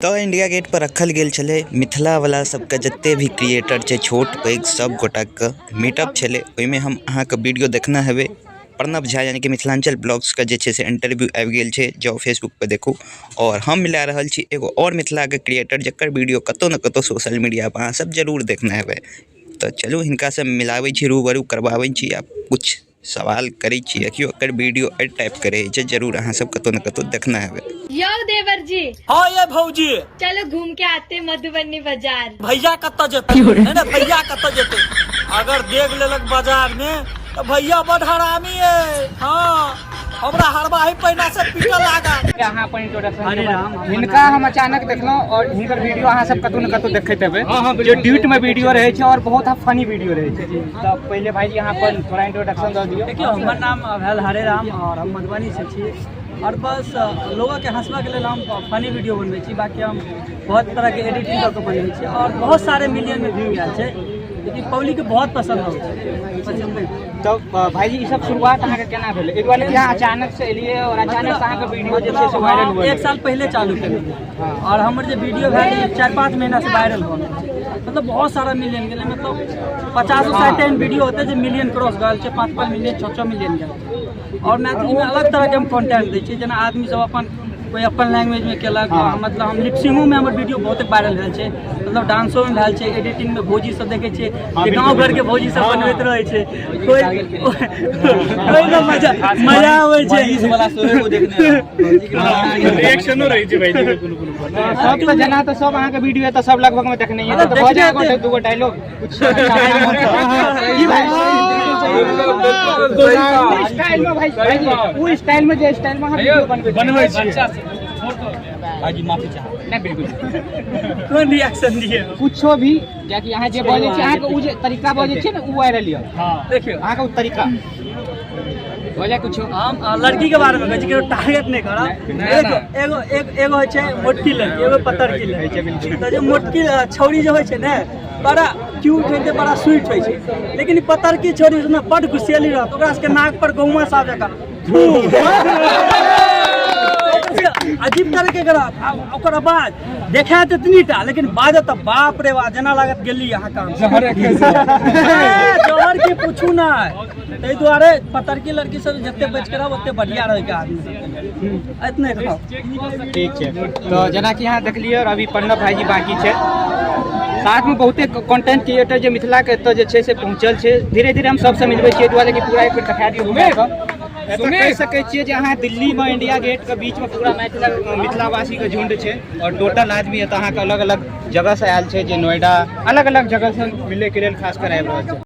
तऽ India gate पर रखल गेल छलै मिथिला वाला सबके जते भी क्रिएटर छै छोट पैघ सब गोटाके मीटअप छलै। ओहिमे हम अहाँके वीडियो देखने हेबै। प्रणव झा यानी कि मिथिलांचल ब्लॉग्स के जे छै से इंटरव्यू आबि गेल छै, जाउ फेसबुक पर देखू। और हम मिला रहल छी एगो और मिथिला के क्रिएटर जकर वीडियो कतौ ने कतौ सोशल मीडिया पर अहाँ सब जरूर देखने हेबै। तऽ चलू हिनका से मिलाबै छी, रूबरू करबाबै छी आ कुछ सवाल करै छी। देखियौ एकर वीडियो एहि टाइप के रहै छै, जरूर अहाँ सब कतौ ने कतौ देखने हेबै। यौ देवर जी। हाँ ये भौजी। चलो घूम के आते हैं मधुबनी बाजार। भैया कतऽ जेतै? नहीं नहीं भैया कतऽ जेतै? अगर देख लेलक बाजार में तो भैया बड हरामी है। हाँ हमरा हरबाही पहिना से पीटऽ लागल। अहाँ अपन इंट्रोडक्शन। हिनका हम अचानक देखलहुँ और हिनकर वीडियो अहाँ सब कतौ ने कतौ देखैत हेबै, जे ड्यूट में वीडियो रहै छै और बहुत फनी वीडियो रहै छै। तऽ पहिले भाईजी अहाँ अपन थोड़ा इंट्रोडक्शन दऽ दियौ। देखियौ, हमर नाम भेल हरे राम और हम मधुबनी से छी और बस लोगोके हंसबाके लेल हम फनी वीडियो बनबै छी। बाकी हम बहुत तरहके एडिटिंग कऽ के बनबै छी और बहुत सारे मिलियनमे व्यू आयल छै, लेकिन पब्लिकके बहुत पसन्द अबै छै, बस एतबे। तऽ भाईजी, ई सब शुरुआत अहाँके केना भेलै? एहि दुआरे कि अहाँ अचानक से एलियै और अचानक से अहाँके वीडियो जे छै से वायरल हम हुए। एक साल पहिले चालू केलियै और हमर जे वीडियो भेल 4-5 महीना से वायरल भऽ गेल छै, मतलब बहुत सारा मिलियन गेलै, मतलब 50-60 एहन वीडियो होतै जे मिलियन क्रॉस गेल छै, 5-5 मिलियन, 6-6 मिलियन गेल छै। और मैथिलीमे अलग तरहके हम कंटेंट दै छियै, जेना आदमी सब अपन कोइ अपन लैंग्वेजमे केलक, मतलब हम लिपसिंगोमे हमर वीडियो बहुत वायरल भेल छै, मतलब डांसोमे भेल छै, एडिटिंगमे भौजी सब देखै छियै जे गाँव घरके भौजी सब बनबैत रहै छै, कोइ ओहिमे मजा मजा आबै छै। रिएक्शनो रहै छै भाईजी के कोनो कोनो पर। सब तऽ जेना तऽ सब अहाँके वीडियो तऽ सब लगभग में देखने तऽ भऽ जाए एगो दूगो डायलॉग कुछ की भाई स्टाइल में, भाई भाई ओ स्टाइल में, जे स्टाइल में अहाँ वीडियो बनबै बनबै छियै। भाईजी माफी चाहब। नहि, बिल्कुल। कोन रिएक्शन दिए? कुछो भी, कियाकि अहाँ जे बजै छियै, अहाँके ओ जे तरीका बजै छियै ने, ओ वायरल यऽ। देखियौ, अहाँके ओ तरीका हो जाए कुछो। हम लड़की के बारे में कहै छी, केकरो टारगेट नहि करब। देखियौ, एगो एगो होइ छै मोटकी लड़की, एगो पतरकी लड़की। तऽ जे मोटकी छौड़ी जे होइ छै ने, बड़ा क्यूट होइ छै, बड़ा स्वीट होइ छै, लेकिन ई पतरकी छौड़ी ने बड गुस्सेली रहत, ओकरा सबके नाक पर गहुमा साफ जकाँ अजीब तरह के रहत। आ ओकर आवाज देखायत एतनी टा, लेकिन बाजत तऽ बाप रे बाप, जेना लागत गेली अहाँ काम जहर के पूछू ना। ताहि दुआरे पतरकी लड़की सब जते बचि के रहब ओते बढ़िया रहै आदमी सबके, एतने कहब। ठीक छै। तऽ जेनाकि अहाँ देखलियै और अभी प्रणव भाईजी बाकी छै, साथमे बहुते कंटेंट क्रिएटर जे मिथिलाके एतऽ जे छै से पहुँचल छै। धीरे धीरे हम सबसँ मिलबै छियै, एहि दुआरे कि पूरा एक बेर देखा दियौ घुमा कऽ। एतऽ कहि सकै छियै जे अहाँ दिल्लीमे इंडिया गेटके बीचमे पूरा मिथिला मिथिलावासीके झुंड छै और टोटल आदमी एतऽ अहाँके अलग अलग जगहसँ आयल छै, जे नोएडा अलग अलग जगहसँ मिलैके लेल खास कर आबि रहल छै।